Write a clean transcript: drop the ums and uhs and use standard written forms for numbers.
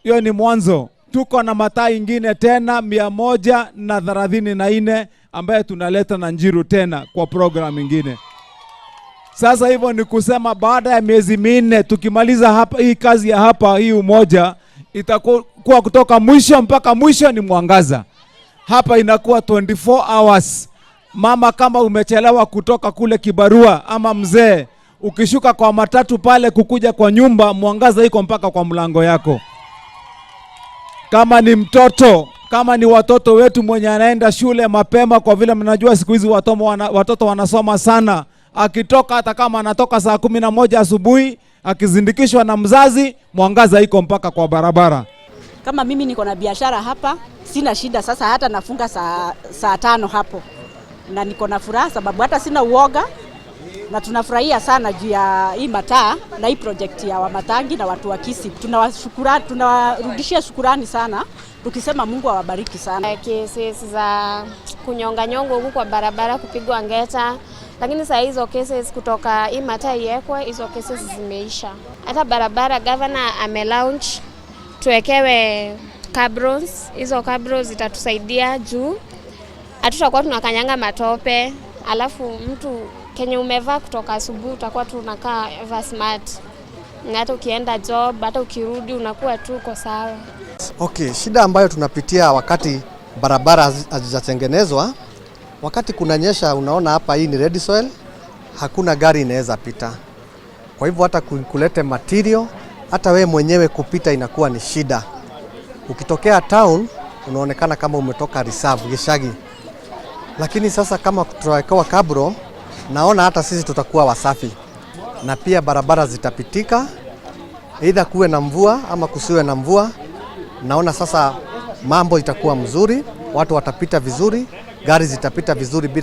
Hiyo ni mwanzo. Tuko na mataa ingine tena 134 ambaye tunaleta na Njiru tena kwa program ingine. Sasa hivyo ni kusema baada ya miezi 4 tukimaliza hapa hii kazi ya hapa hii Umoja, itakuwa kutoka mwisho mpaka mwisho ni mwangaza. Hapa inakuwa 24 hours. Mama, kama umechelewa kutoka kule kibarua ama mzee, ukishuka kwa matatu pale kukuja kwa nyumba, mwangaza iko mpaka kwa mlango yako. Kama ni mtoto, kama ni watoto wetu mwenye anaenda shule mapema, kwa vile mnajua siku hizi watoto wanasoma sana, akitoka hata kama anatoka saa 11 asubuhi, akisindikishwa na mzazi, mwangaza iko mpaka kwa barabara. Kama mimi niko na biashara hapa, sina shida sasa, hata nafunga saa 5 hapo, na niko na furaha sababu hata sina uoga, na tunafurahia sana juu ya hii mataa na hii project ya Wamatangi na watu wa Kisii. Tunawarudishia shukurani sana, tukisema Mungu awabariki sana. Cases za kunyonga nyongo huku kwa barabara, kupigwa ngeta, lakini saa hizo cases kutoka hii mataa iwekwe, hizo cases zimeisha. Hata barabara governor ame launch tuwekewe cabros, hizo cabros zitatusaidia juu hatutakuwa tunakanyanga matope, alafu mtu kenye umevaa kutoka asubuhi utakuwa tu unakaa ever smart, na hata ukienda job, hata ukirudi unakuwa tu uko sawa. Okay, shida ambayo tunapitia wakati barabara hazijatengenezwa, wakati kunanyesha, unaona hapa hii ni red soil, hakuna gari inaweza pita. Kwa hivyo hata kulete material, hata we mwenyewe kupita inakuwa ni shida. Ukitokea town unaonekana kama umetoka reserve Gishagi. Lakini sasa kama tutawekewa cabro, naona hata sisi tutakuwa wasafi na pia barabara zitapitika, either kuwe na mvua ama kusiwe na mvua. Naona sasa mambo itakuwa mzuri, watu watapita vizuri, gari zitapita vizuri bila